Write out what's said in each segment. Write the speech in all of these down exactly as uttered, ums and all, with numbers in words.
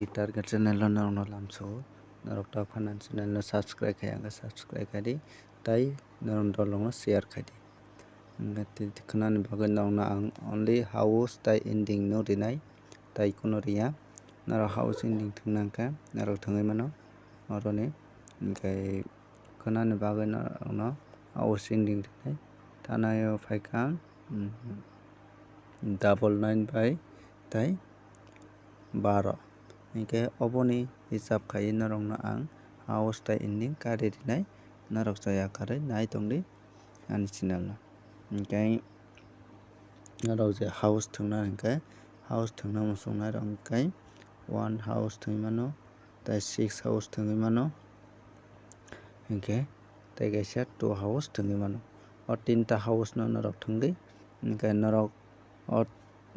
Target channel no norokno lamsao, norok ta phanan channel no subscribe khai, ang subscribe khai di, tai norok dolong no share khai di. Hwnkhe tei khwnani bagwi norokno ang only house tai ending no rinai, tai kuno riya. Norok house ending thwngna hwnkhe norok thwngwi mano oroni. Hwnkhe khwnani bagwi norokno house ending rinai. Thanaio phaikha, mm, double nine bai tai baro. Hwnkhe oboni hisab khaiwi norokno ang house tai ending kari rinai, norok chaya karwi nai tongdi ani channel no. Hwnkhe norok je house thwngna hwnkhe, house thwngna muchungnai rok hwnkhe one house thwngwi mano, tai six house thwngwi mano, hwnkhe tai kaisa two house thwngwi mano. O tinta house no norok thwngdi, hwnkhe norok o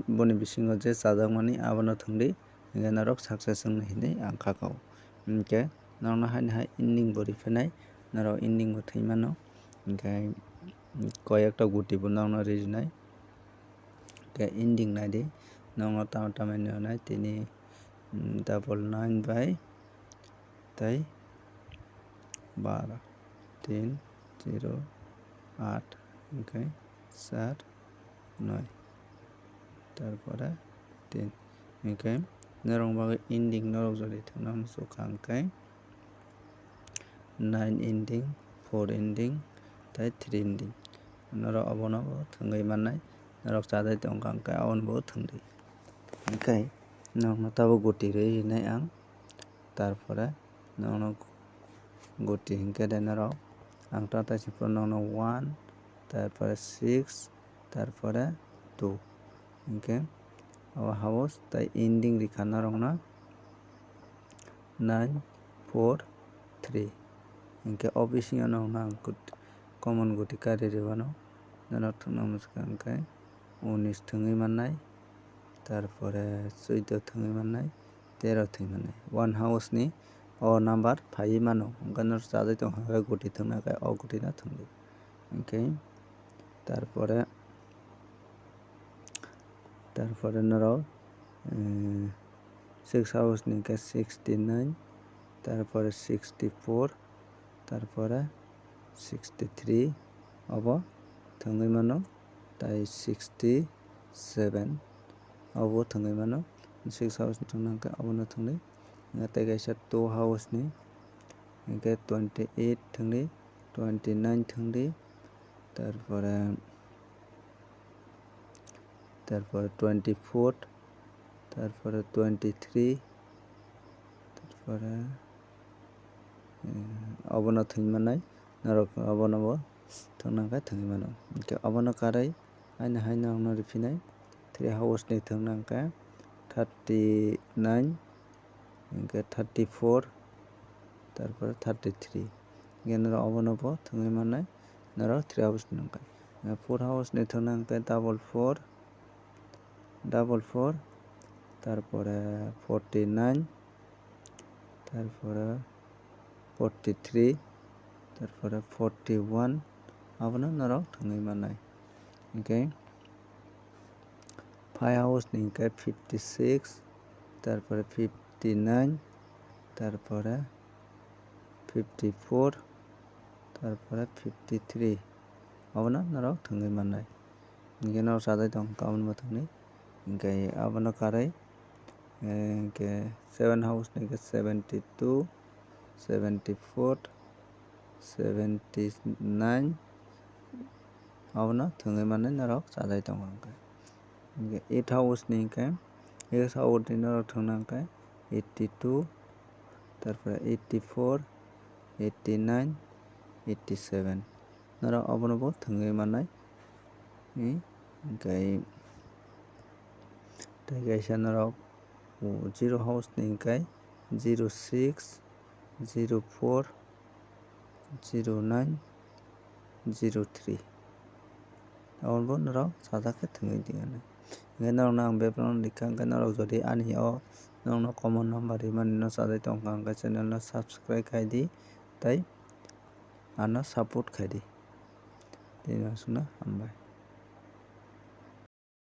boni bisingo je chajakmani abono thwngdi, hwnkhe norok success wngna hinwi ang kha kha o. Hwnkhe norokno haino hai ending bo riphainai, norok ending bo thwimano, hwnkhe koyekta guti bo norokno rijinai. Hwnkhe ending naidi, norokno tamo tamo hinwi nai tini, mm, double nine bai tei baro, tin, zero, aat, hwnkhe char, noi, tarpore tin. Hwnkhe norok bagwi ending norok jodi thwngna muchukha hwnkhe nine ending, four ending, tei three ending. Norok obono bo thwngwi mannai, norok chajai tongkha hwnkhe abono bo thwngdi. Hwnkhe norokno tabuk guti rwi rinai ang, tarpore norokno guti hwnkhe de norok ang ta taising phuru norokno one, tarpore six, tarpore two. Hwnkhe abo house tai ending rikha norokno nine four three. Hwnkhe o bisingo norokno ang gut-, common guti kari rwmano norok thwngna muchukha hwnkhe unis thwngwi mannai, tarpore suido thwngwi mannai, tero thwngwi mannai. One house ni o number phaiwi mano, hwnkhe norok chajai tongkha hwnkhe guti thwngna khe o guti no thwngdi. Hwnkhe tarpore, tarpore norok, eh, six house ni hwnkhe sixty nine, tarpore sixty four, tarpore sixty three obo thwngwi mano, tai sixty seven obo thwngwi mano. Six house ni thwngna hwnkhe obono thwngdi. Hwnkhe tei kaisa two house ni hwnkhe twenty eight thwngdi, twenty nine thwngdi, tarpore, tarpore twenty four, tarpore twenty three, tarpore, eh, obono thwngwi mannai, norok obono bo thwngna hwnkhe thwngwi mano. Hwnkhe obono karwi haino haino norokno riphinai, three house ni thwngna hwnkhe thirty nine, hwnkhe thirty four, tarpore thirty three. Hwnkhe norok obono bo thwngwi mannai, norok three house ni wngkha. Four house ni thwngna hwnkhe double four, double four, tarpore forty nine, tarpore forty three, tarpore forty one, abono norok thwngwi mannai. Hwnkhe five house ni hwnkhe fifty six, tarpore fifty nine, tarpore fifty four, tarpore fifty three, abono norok thwngwi mannai. Hwnkhe norok chajai tong, abono bo thwngdi. Hwnkhe abono karwi, eh, hwnkhe seven house ni hwnkhe seventy two, seventy four, seventy nine, abono thwngwi mannai norok chajai tongo hwnkhe. Hwnkhe eight house ni hwnkhe, eight house ni norok thwngna hwnkhe eighty two, tarpore eighty four, eighty nine, eighty seven. Norok obono bo thwngwi mannai. Hwnkhe tei kaisa norok zero house ni hwnkhe zero six, zero four, zero nine, zero three. Abono bo norok sajak khe thwngwi di hwnwi. Hwnkhe norokno ang bebak no rikha, hwnkhe norok jodi ani o norokno common number rimani no chajai tongkha, hwnkhe channel no subscribe khai di tei ano support khai di. Tini aswkno hambai.